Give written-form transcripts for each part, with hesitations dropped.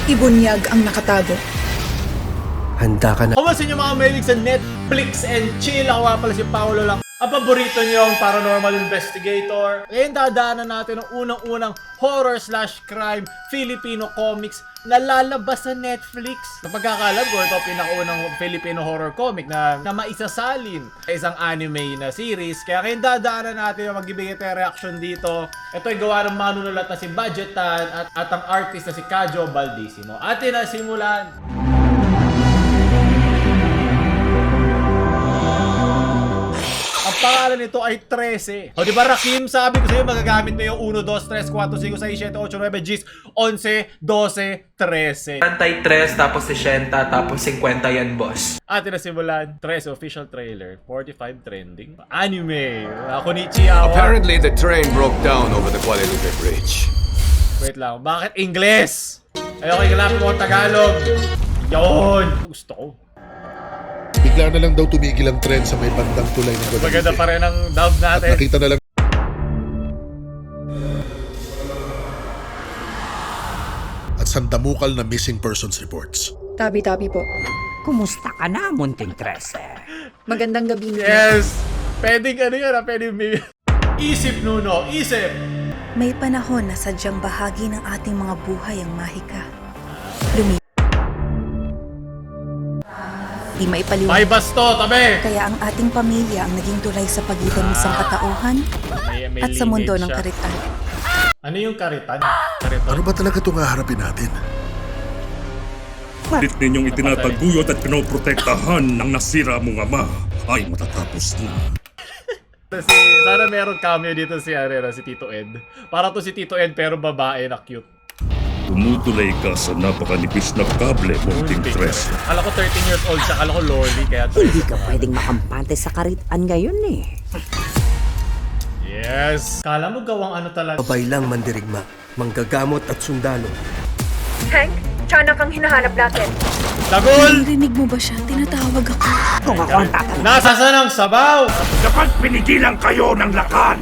Ibunyag ang nakatago. Handa ka na Kumusta inyo mga mahilig sa Netflix and chill? Ako nga pala si Paolo lang. Ang paborito niyo ang paranormal investigator. Ngayon dadaanan natin ang unang-unang horror/crime Filipino comics na lalabas sa Netflix. Sa pagkakalam ko, ito ang pinakaunang Filipino horror comic na maisasalin sa isang anime na series. Kaya ngayon dadaanan natin ang magbibigay tayo reaction dito. Ito ay gawa ng manunulat na si Budget Tan at ang artist na si Kajo Baldisimo. Atin na simulan! Ang pangalan nito ay 13. O di ba Rakim, sabi ko sa'yo magagamit mo yung 1, 2, 3, 4, 5, 6, 7, 8, 9, 10, 11, 12, 13. Antay 3, tapos 60, tapos 50 yan, boss. Atin na simulan. 13 official trailer, 45 trending. Anime. Ako ni Chiawa. Apparently, the train broke down over the Guadalupe Bridge. Wait lang, bakit Ingles? Ayoko yung mo Tagalog. Yun! Gusto ko. Bigla na lang daw tumigil ang tren sa may bandang tulay ng Guadalupe. Maganda pa rin ang dub At natin. nakita na lang at sandamukal na missing persons reports. Tabi-tabi po. Kumusta ka na, Munting Trese? Magandang gabi, Nina. Yes! Pwedeng ano yun, ah, pwedeng may... Isip, Nuno! Isip! May panahon na sadyang bahagi ng ating mga buhay ang mahika. Di maipaliwanag May basto, tabi! kaya ang ating pamilya ang naging tulay sa pagitan ng sangkatauhan May at sa mundo lineage ng siya. karitan. Ano yung karitan? Kariton? Ano ba talaga itong haharapin natin? Pilit ninyong itinataguyod at pinoprotektahan ng nasira mong ama ay matatapos na. Si, sana meron cameo dito si, ano, si Tito Ed. Para to si Tito Ed pero babae na cute. Tumutulay ka sa napakanipis na kable, Munting Tres. Akala ko 13 years old siya, akala ko loli, kaya Hindi ka pwedeng makampante sa karitan ngayon eh. Yes! Kala mo gawang ano talaga. Babay lang mandirigma, manggagamot at sundalo. Hank, tiyanak ang hinahanap natin. Dagol! Narinig mo ba siya? Tinatawag ako. Kung ako ang tatanungin, Nasa saan ang sabaw? Kapag pinigilan kayo ng lakan,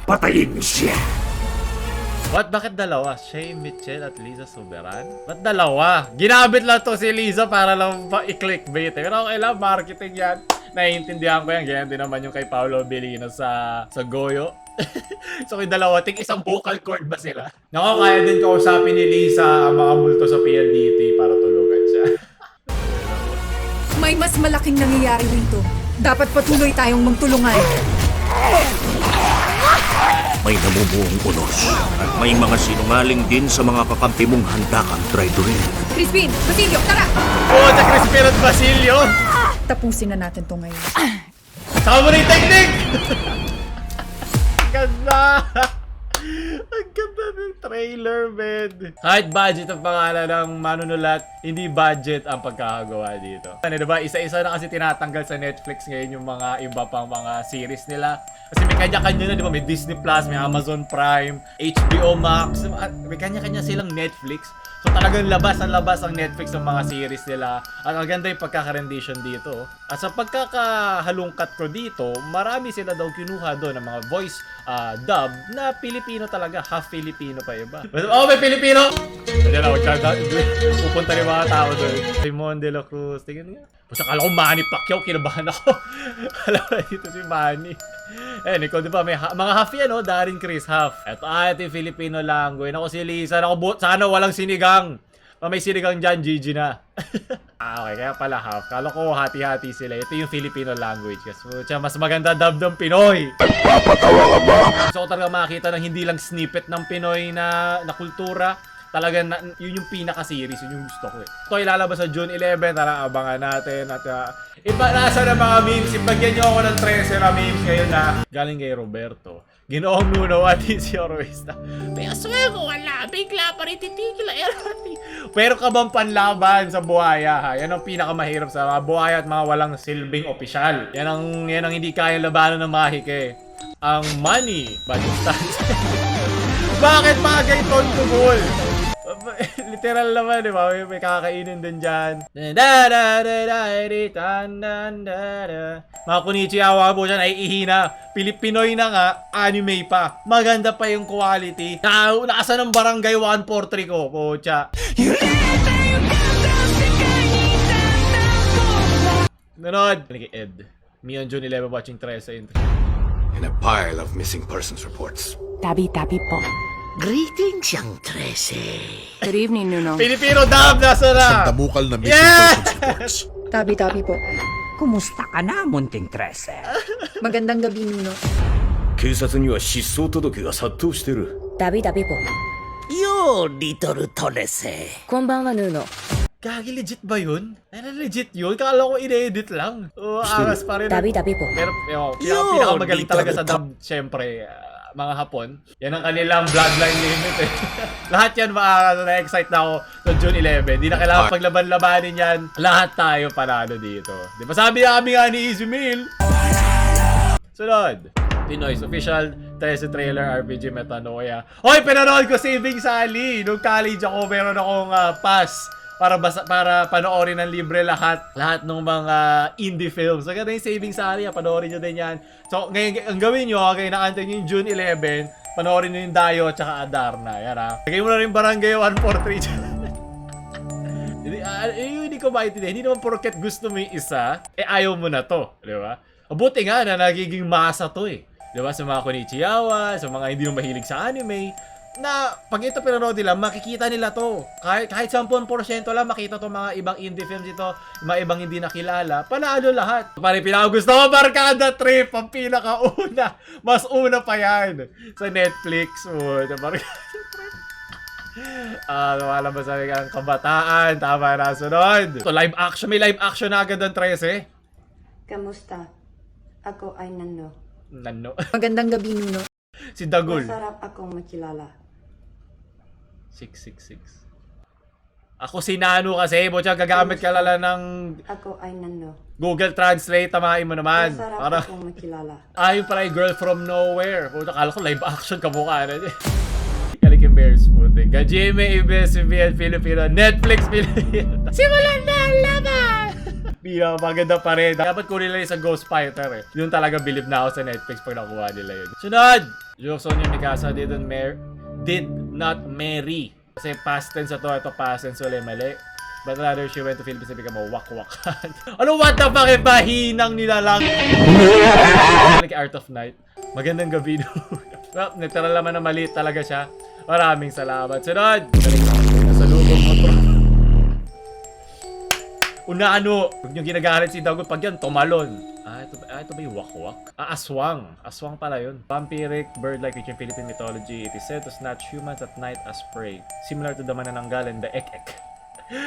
patayin niyo siya. What? Bakit dalawa? Shay Mitchell at Liza Soberan? Ba't dalawa? Ginamit lang to si Liza para lang pa i-clickbait eh. Pero okay lang, marketing yan. Naiintindihan ko yan. Ganyan din naman yung kay Paolo Belino sa Goyo. So yung dalawa, ting isang vocal cord ba sila? Nako, kaya din kausapin ni Liza ang mga multo sa PLDT para tulungan siya. May mas malaking nangyayari rito. Dapat patuloy tayong magtulungan. May namumuong unos at may mga sinungaling din sa mga kakampi mong handa kang traidorin. Crispin, Basilio, tara! Oh, sa Crispin at Basilio! Tapusin na natin to ngayon. Samurai technique! Ang ganda! Ang ganda ng trailer, man. Kahit budget ang pangalan ng manunulat, hindi budget ang pagkakagawa dito. Ano, diba? Isa-isa na kasi tinatanggal sa Netflix ngayon yung mga iba pang mga series nila. Kasi may kanya-kanya na, di ba? May Disney Plus, may Amazon Prime, HBO Max. May kanya-kanya silang Netflix. So talagang labas ang labas ang Netflix ng mga series nila. At ang ganda yung pagkaka-rendition dito. At sa pagkakahalungkat ko dito, marami sila daw kinuha doon ng mga voice dub na Pilipino talaga. Half Filipino pa iba. Oh, may Pilipino! Hindi na, pupunta rin mga tao doon. Simon de la Cruz, tingnan nga. Basta akala ko Manny Pacquiao, kinabahan ako. Alam ko dito si Manny. Eh, ikaw di ba, may mga half yan, oh, Darren Chris, half. Ito, ito yung Filipino language. Ako si Lisa, naku, sana walang sinigang. Pa may sinigang dyan, GG na. Ah, okay, kaya pala half. Kala ko hati-hati sila. Ito yung Filipino language. Kasi tsaka mas maganda dub ng Pinoy. Nagpapatawa ka ba? Gusto ko talaga makita ng hindi lang snippet ng Pinoy na kultura. Talaga na, yun yung pinaka-series, yun yung gusto ko eh. Ito ay lalabas sa June 11, tara abangan natin. At iba, nasa na mga memes, ipagyan nyo ako ng 13 na memes ngayon na galing kay Roberto. Ginoong Nuno at si Orwesta. Pero swear ko, wala, bigla pa rin titigil ang LRT. Pero ka bang panlaban sa buhaya ha? Yan ang pinakamahirap sa mga buhaya at mga walang silbing opisyal. Yan ang hindi kaya labanan ng mahik eh. Ang money, budget stance. Bakit bagay tugol? Literal naman, di ba? May kakainin din dyan. Mga kunichiyawa po dyan, ay ihina. Pilipinoy na nga, anime pa. Maganda pa yung quality. Nakasan ng barangay 143 ko, pocha. Nanood! Kay Ed. Me on June 11 watching Trese in And a pile of missing persons reports. Tabi-tabi po. Greetings, young Trese. Good evening, Nuno. Filipino dub! Nasa na! Sandamukal na missing Yeah! persons reports. Tabi-tabi po. Kumusta ka na, Munting Trese? Magandang gabi, Nuno. 警察には失踪届が殺到してる。 Tabi-tabi po. Yo, Little Trese. Konbanwa, Nuno. Gagi, legit ba yun? Ay, legit yun? Kala ko in-edit lang. Oo, angas pa rin. Tabi-tabi po. Pero, yo, Yun, pinakamagaling dito talaga sa na dub, syempre, mga Hapon. Yan ang kanilang bloodline limit eh. Lahat yan na-excite na ako sa June 11. Hindi na kailangan paglaban-labanin yan. Lahat tayo panalo dito. Di ba sabi namin nga ni Easy Meal? Sunod! Pinoy's official Trese trailer RPG Metanoia. Hoy, pinanood ko Saving Sally! Nung college ako, meron akong pass para panoorin ng libre lahat lahat ng mga indie films. So, ganda yung Saving Sally, panoorin nyo din yan. So, ngayon, ang gawin nyo, ngayon naantay nyo yung June 11, panoorin nyo yung Dayo at saka Adarna. Yan ah. Lagay mo na rin Barangay 143 dyan. Hindi, hindi ko maintindihan. Hindi naman porket gusto mo yung isa, eh ayaw mo na to. Di ba? Buti nga na nagiging masa to eh. Di ba? Sa mga konichiyawa, sa mga hindi mo mahilig sa anime, na pag ito pinanood nila, makikita nila to. Kahit 10% lang makita to mga ibang indie films ito, mga ibang hindi nakilala, panalo lahat. Pare, pinakagusto ko, Barkada Trip, ang pinakauna. Mas una pa yan sa Netflix. Oh, the Barkada Trip. Lumalabas sa ang kabataan. Tama na, sunod. So, live action. May live action na agad ang 13. Kamusta? Ako ay Nano. Nano. Magandang gabi, Nuno. Si Dagul. Masarap akong makilala. 666. Ako si Nano kasi, botya, gagamit ka lala ng Ako ay Nano. Google Translate, tamain mo naman. Masarap Para, akong makilala. ayun pala yung girl from nowhere. Puta, akala ko live action kamukha na niya. Galing yung Bear Spoon din. GMA, ABS-CBN, Filipino, Netflix, Filipino. Simulan na ang laban! Maganda pa rin. Dapat kunin nila yung sa Ghost Fighter eh. Yun talaga bilib na ako sa Netflix pag nakuha nila yun. Sunod! Jokes on you, Mikasa did not marry. Kasi past tense na to, ito past tense ulit, mali. But rather, she went to Philippines and became a wakwak. Ano, what the fuck, eh, bahinang nilalang? Like Art of Night. Magandang gabi, no? Well, literal naman na mali talaga siya. Maraming salamat. Sunod! Nasa lubong mo to. Una ano, huwag niyong ginagalit si Dagot pag yan, tumalon. Ito ba yung wakwak? Ah, aswang. Aswang pala yun. Vampiric, bird-like creature in Philippine mythology. It is said to snatch humans at night as prey. Similar to the manananggal and the ek-ek.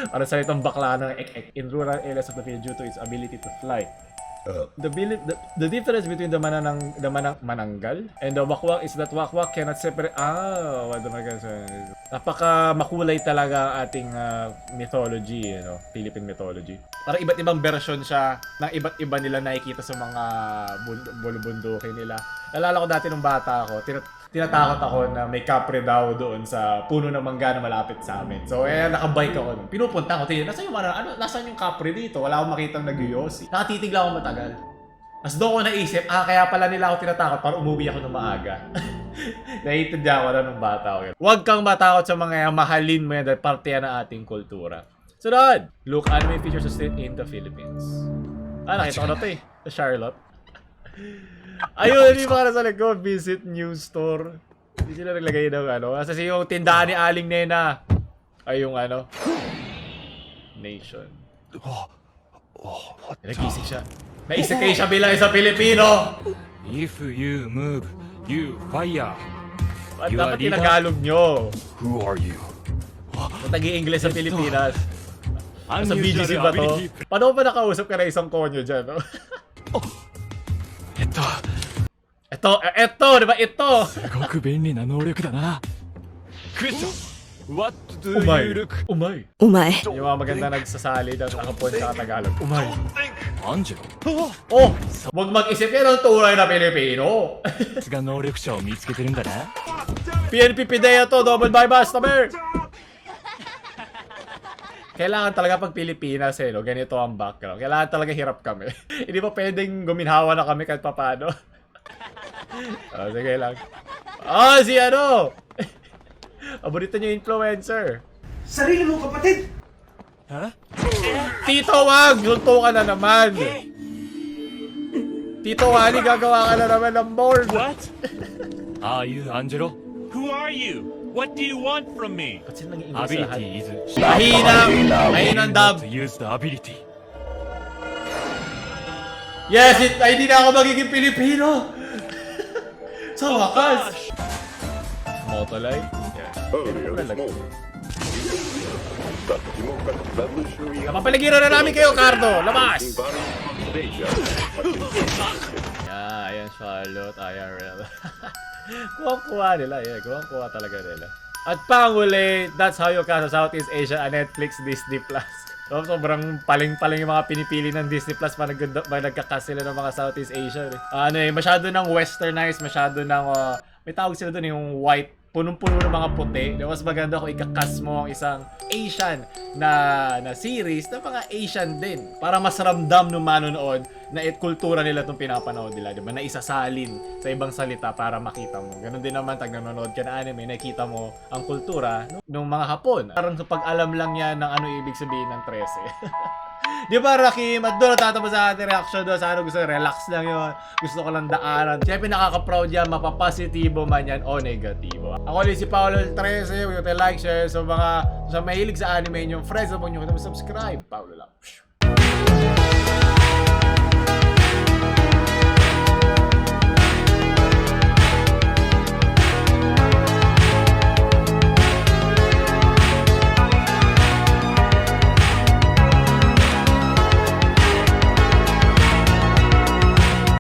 Para sa itong bakla ng ek-ek. In rural areas of the Philippines due to its ability to fly. The difference between the mananang the manang mananggal and the wakwak is that wakwak cannot separate. What the Napaka makulay talaga ang ating mythology, Philippine mythology. Para iba't ibang version siya ng iba't iba nila nakikita sa mga bulubundukin nila. Nalala ko dati nung bata ako, tinatakot ako na may kapre daw doon sa puno ng mangga na malapit sa amin. So, nakabike ako nun. Pinupunta ko, tingnan, nasaan yung, nasaan yung kapre dito? Wala akong makitang nagyoyosi. Nakatitig lang ako matagal. Mas doon ko naisip, kaya pala nila ako tinatakot para umuwi ako ng maaga. Naiintindihan ko na nung bata ako. Huwag kang matakot sa mga yan, mahalin mo yan dahil parte yan ng ating kultura. Sunod! Look, anime features a street in the Philippines. Nakita ko na to eh. Sa Charlotte. Ayun, yung mga nasa likod, visit new store. Hindi sila naglagay ng ano. Kasi yung tindahan ni Aling Nena. Ay, yung ano. Nation. Nagising siya. Naisikay siya bilang isang Pilipino! If you move, you fire. At dapat tinagalog nyo. Who are you? Nag-i-English sa Pilipinas. Sa BGC ba to? Paano ba nakausap ka na isang konyo dyan? No? Ito, ito, di ba? Ito! What do Umay. you look? Umay. Umay. Yung mga maganda nagsasali ng Nakapon sa Tagalog. Umay. Angelo. Oh! Huwag mag-isip yan ang tunay na Pilipino. が能力者を見つけてるんだな。 PNP Pidea to, double bypass, tabi! Kailangan talaga pag Pilipinas eh, no? Ganito ang background. Kailangan talaga hirap kami. Hindi pa pwedeng guminhawa na kami kahit papano. Oh, sige lang. Ah, si ano! Aborito niyo yung influencer. Sarili mo kapatid! Ha? Tito, wag! Suntukan na naman! Tito Wally, gagawa ka na naman ng board. What? Are you Angelo? Who are you? What do you want from me? Ba't sila nag-i-English lahat? Ability is Mahina! Mahina ang dub. to use the ability. Yes! Ay, hindi na ako magiging Pilipino! Sa wakas! Motolite? Yeah. Napapaligiran na namin kayo, Cardo! Labas! Yeah, ayan Charlotte, IRL. Kuha-kuha nila, yeah. Kuha-kuha talaga nila. At panghuli, that's how you cast a Southeast Asia a Netflix Disney Plus. So, sobrang paling-paling yung mga pinipili ng Disney Plus pag nagka-cast sila ng mga Southeast Asia. Eh. Ano eh, masyado ng westernized, masyado ng, may tawag sila doon yung white, punong-puno ng mga puti. Di ba, mas maganda kung ika-cast mo ang isang Asian na series na mga Asian din. Para mas ramdam ng manonood na it kultura nila itong pinapanood nila, di ba? Na isasalin sa ibang salita para makita mo. Ganon din naman, pag nanonood ka na anime, nakita mo ang kultura ng mga Hapon. Parang sa pag-alam lang yan ng ano ibig sabihin ng 13. Di ba, Rakim? At doon natatapos ang ating reaction doon. Sana gusto, relax lang yun. Gusto ko lang daanan. Siyempre, nakaka-proud yan. Mapapositibo man yan o negatibo. Ako ulit si Paolo 13. Huwag niyo like, share sa mga sa mahilig sa anime inyong friends. Huwag niyo subscribe. Paolo lang.